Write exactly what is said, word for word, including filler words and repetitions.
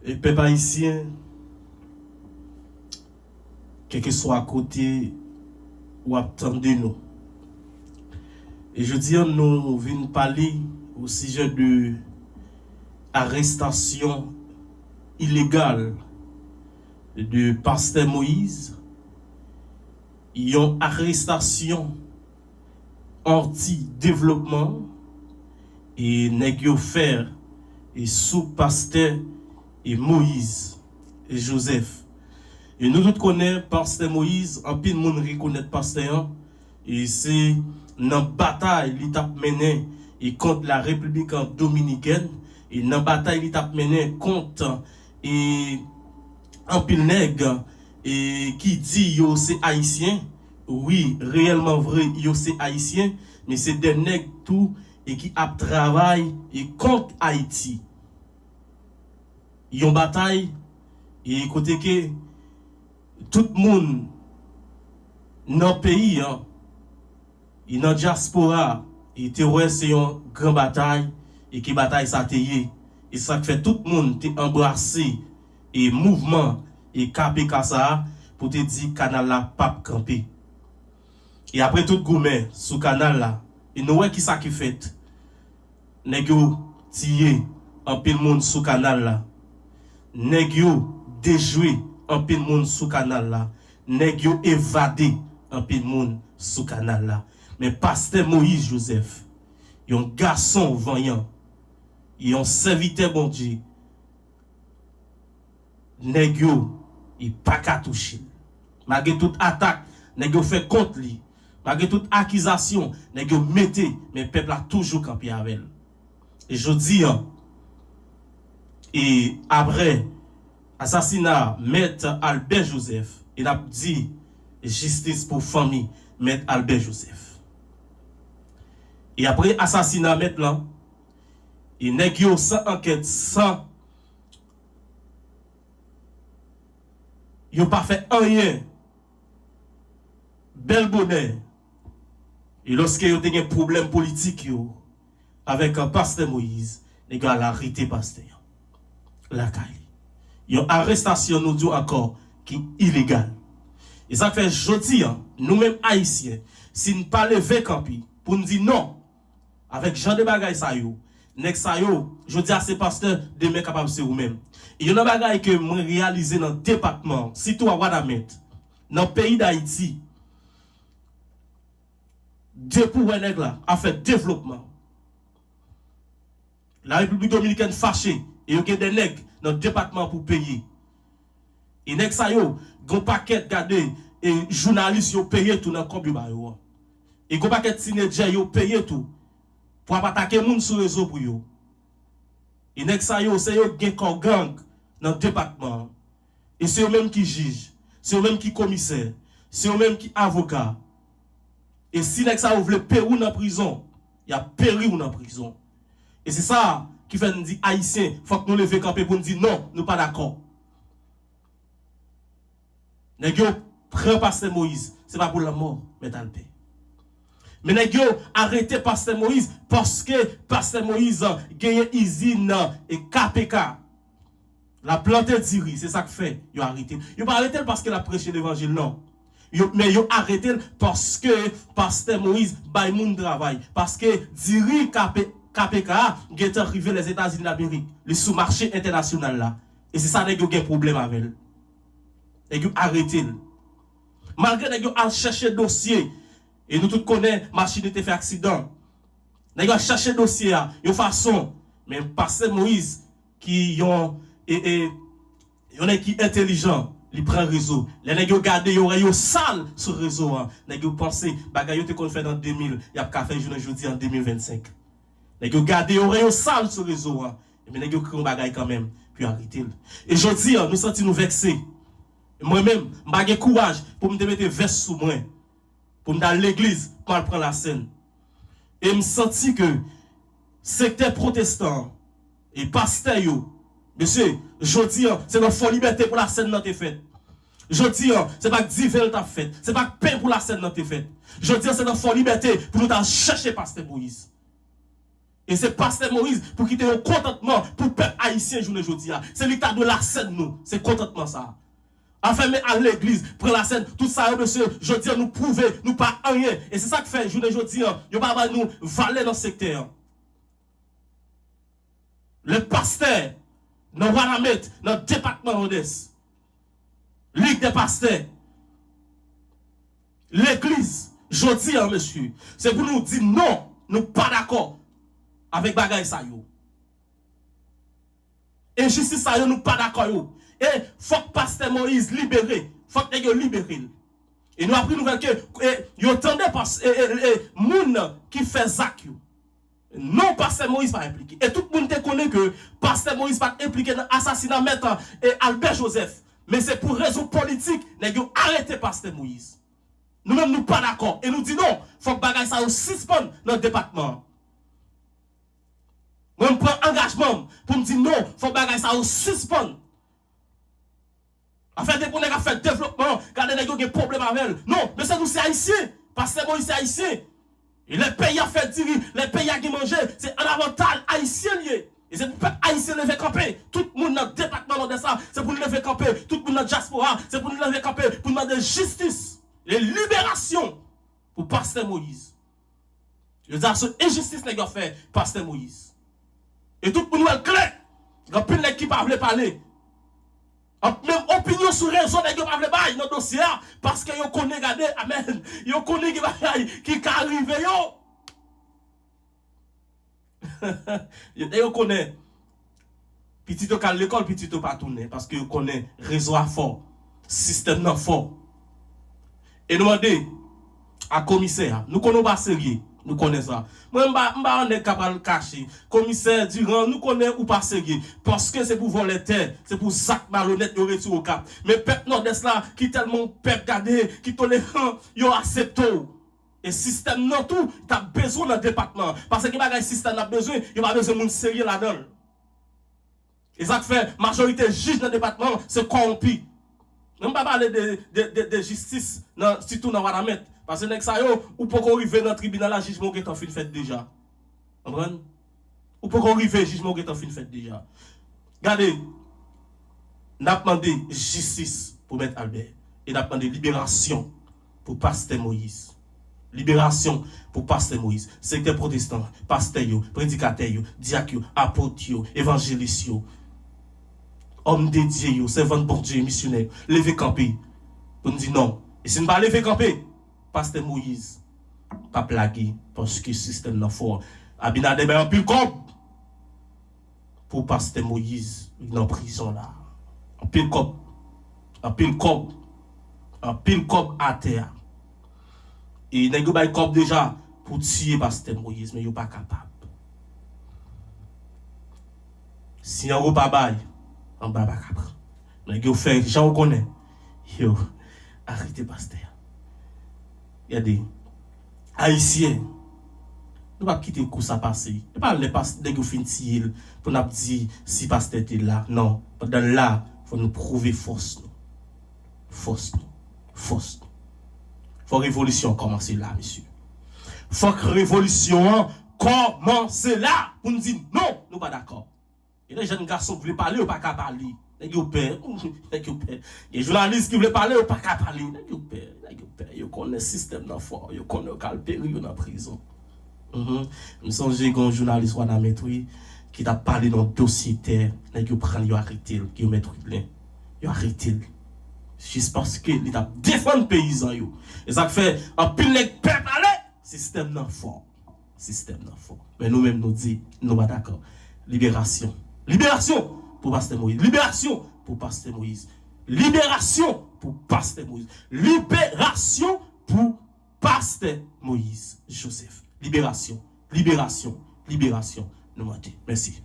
E pèp ayisyen, kèlkeswa kote w ap tande nou. E jodi a, nou vin pale o sijè de arestasyon ilegal de Pastè Moïse, yon arestasyon anti-devlopman, e nèg yo fè e sou pastè e Moïse e Joseph. E nou tout konnen pastè Moïse, anpil moun rekonèt pastè an, e se nan batay li t ap mennen e kont la République Dominicaine, e nan batay li t ap mennen kont e anpil nèg e ki di yo se ayisyen. Wi, reyèlman vre, yo se ayisyen, men se de nèg tou e ki ap travay e kont Ayiti. Yon batay e kote ke tout moun nan peyi an e nan dyaspora, e te wè se yon gran batay, e ke batay sa te ye. E sa k fè tout moun te anbrase e mouvman e K P K sa a pou te di kanal la p ap kanpe. E apre tout goumen sou kanal la, e nou wè kisa ki fèt. Nèg yo tiye anpil moun sou kanal la. Nèg yo dejwe anpil moun sou kanal la. Nèg yo evade anpil moun sou kanal la. Men pastè Moïse Joseph, yon gason vanyan, yon sèvitè Bondye, nèg yo, e pa ka touche l. Malgre tout atak nèg yo fè kont li, malgre tout akizasyon nèg yo mete, men pèp la toujou kanpe avè l. E jodi a, e apre asasina Mèt Albert Joseph, e n ap di jistis pou fanmi Mèt Albert Joseph. E apre asasina mèt lan, e nèg yo san ankèt, san yo pa fè anyen, bèl bonè, e lòske yo te gen pwoblèm politik yo avèk, uh, pastè Moïse, nèg yo al arete pastè an lakay li. Yon arestasyon, nou di w ankò, ki ilegal. E sa k fè jodi a, nou menm ayisyen, si n pa leve kanpe pou n di non avèk jan de bagay sa yo, nèg sa yo, jodi a se pastè, demen kapab se ou menm. E youn nan bagay ke mwen reyalize nan depatman, sitou a Wanament, nan peyi Dayiti, depi w wè nèg la ap fè devlopman, la Repiblik Dominikèn fache, e yo gen de nèg nan depatman pou peye. E nèg sa yo, gon pakèt, gade, e jounalis yo peye tou nan kòb yo ba yo an. E gon pakèt tinedjè yo peye tou pou ap atake moun sou rezo pou yo. E nèg sa yo, se yo k gen kò gang nan depatman an. E se yo menm ki jij, se yo menm ki komisè, se yo menm ki avoka. E si nèg sa yo vle peri w nan prizon, y ap peri w nan prizon. E se sa ki fè n di ayisyen, fòk nou leve kanpe pou n di non, nou pa dakò. Nèg yo pran pastè Moïse, se pa pou lanmò Mèt Albert. Men nèg yo arete pastè Moïse paske pastè Moïse genyen izin e K P K. L ap plante diri, se sa k fè yo arete l. Yo pa arete l paske l ap preche levanjil, non. Yo, men yo arete l paske pastè Moïse bay moun travay. Paske diri K P, K P K a gentan rive Lèzetazini Damerik. Li sou mache entènasyonal la. E se sa nèg yo gen pwoblèm avè l. Nèg yo arete l. Malgre nèg yo al chèche dosye, e nou tout konnen machin li te fè aksidan. Nèg yo al chèche dosye a yon fason, men pastè Moïse ki yon, e, e, yon nèg ki entèlijan, li pran rezo. Lè nèg yo gade, yo wè yo sal sou rezo a, nèg yo panse bagay yo te konn fè nan de mil, y ap ka fè jounen jodi an de mil vennsenk. Nèg yo gade, yo wè yo sal sou rezo a, ebyen nèg yo kreye yon bagay kanmenm pou yo arete l. E jodi a, nou santi nou vèkse. Mwen menm, m pa gen kouraj pou m te mete vès sou mwen, pou m t al legliz, pou m al pran lasèn. E m santi ke sektè pwotestan an e pastè yo, mesye, jodi a, se nan Fò Libète pou lasèn nan te fèt. Jodi a, se pa k diven l t ap fèt, se pa k pen pou lasèn nan te fèt. Jodi a, se nan Fò Libète pou nou t al chèche pastè Moïse. E se pastè Moyiz pou kite yon kontantman pou pèp ayisyen jounen jodi a. Se li ki ta dwe lasèn nou, se kontantman sa a. Anfèmen al legliz, pran lasèn, tout sa yo, mesye, jodi a nou pwouve nou pa anyen. E se sa k fè, jounen jodi a, yo pa bay nou valè nan sektè an. Lè pastè nan Wanament, nan depatman Nòdès, Lig dè pastè, legliz, jodi a, mesye, se pou nou di non, nou pa dakò avèk bagay sa yo. Enjistis sa yo, nou pa dakò yo. E fòk pastè Moyiz libere. Fòk nèg yo libere l. E nou apri nouvèl ke, e, yo tande pas, e, e, e, moun ki fè zak yo. Non, pastè Moyiz pa enplike. E tout moun te konnen ke pastè Moyiz pa t enplike nan asasina mèt, e, Albert Joseph. Men se pou rezon politik, nèg yo arete pastè Moyiz. Nou menm, nou pa dakò. E nou di non, fòk bagay sa yo sispann nan depatman an. Mwen, m pran angajman m pou m di non, fòk bagay sa yo sispann. Afè de pou nèg ap fè devlopman, gade nèg yo gen pwoblèm avè l. Non, mesye, nou se ayisyen. Pastè Moyiz se ayisyen. E lè peyi a fè diri, lè peyi a gen manje, se an avantaj ayisyen l ye. E se pou pèp ayisyen leve kanpe. Tout moun nan depatman Nòdès la, se pou n leve kanpe. Tout moun nan dyaspora, se pou n leve kanpe, pou n mande jistis e liberasyon pou pastè Moyiz. Yo di a se enjistis nèg yo ap fè pastè Moyiz. E tout moun wè l klè. Gen anpil nèg ki pa vle pale. Ap menm opinyon sou rezo nèg yo pa vle bay nan dosye a, paske yo konnen, gade, amèn, yo konnen gen bagay ki ka rive yo. Yo, yo konnen. Pitit yo k al lekòl, pitit yo pa tounen, paske yo konnen rezo a fò, sistèm nan fò. E nou mande a komisè a, nou konnen w pa serye, nou konnen sa. Mwen, m pa, m pa yon nèg k ap al kache. Komisè Durand, nou konnen ou pa serye, paske se pou vòlè tè, se pou zak malonèt yo retire w Okap. Men pèp Nòdès la, ki tèlman yon pèp, gade, ki toleran, yo aksepte w. E sistèm nan tou, t ap bezwen nan depatman an. Paske gen bagay sistèm nan ap bezwen, yo pa bezwen moun serye ladan l. E sa k fè majorite jij nan depatman an se kòwonpi. Men m pa pale de, de, de, de jistis, nan, sitou nan Wanament. Paske nèg sa yo, ou poko rive nan tribinal la, jijman w gentan fin fèt deja. Konprann? Ou poko rive, jijman w gentan fin fèt deja. Gade, n ap mande jistis pou Mèt Albert. E n ap mande liberasyon pou pastè Moyiz. Liberasyon pou pastè Moyiz. Sektè pwotestan, pastè yo, predikatè yo, dyak yo, apot yo, evanjelis yo, òm de Dye yo, sèvant Bondye, misyonè yo, leve kanpe pou n di non. E si n pa leve kanpe, pastè Moyiz p ap lage, paske sistèm nan fò. Abinader bay anpil kòb pou pastè Moyiz nan prizon la. Anpil kòb. Anpil kòb. Anpil kòb atè a. E nèg yo bay kòb deja pou tiye pastè Moyiz, men yo pa kapab. Si anwo pa bay, anba pa ka pran. Nèg yo fè jan w konnen. Yo arete pastè a. Gade, ayisyen, nou p ap kite kou sa pase. E pa lè pas-, nèg yo fin tiye l pou n ap di si pastè te la. Non, pandan l la, fò nou pwouve fòs nou. Fòs nou. Fòs nou. Fò revolisyon an kòmanse la, mesye. Fòk revolisyon an kòmanse la pou n di non, nou pa dakò. Gen de jèn gason k vle pale, yo pa ka pale. Nèg yo pè. Nèg yo pè. Gen jounalis ki vle pale, yo pa ka pale. Nèg yo pè. Nèg yo pè. Yo konnen sistèm nan fò. Yo konnen yo ka al peri, yo nan prizon. Mhm. M sonje gen yon jounalis Wanament, wi, ki t ap pale nan dosye tè. Nèg yo pran l, yo arete l, Guillaume Widlin. Yo arete l. Jis paske li t ap defann peyizan yo. E sa k fè anpil nèg pè pale, sistèm nan fò. Sistèm nan fò. Men nou menm nou di, nou pa dakò. Liberasyon. Liberasyon pou pastè Moyiz. Liberasyon pou pastè Moyiz. Liberasyon pou pastè Moyiz. Liberasyon pou pastè Moyiz Joseph. Liberasyon. Liberasyon. Liberasyon. Nou mande. Mèsi.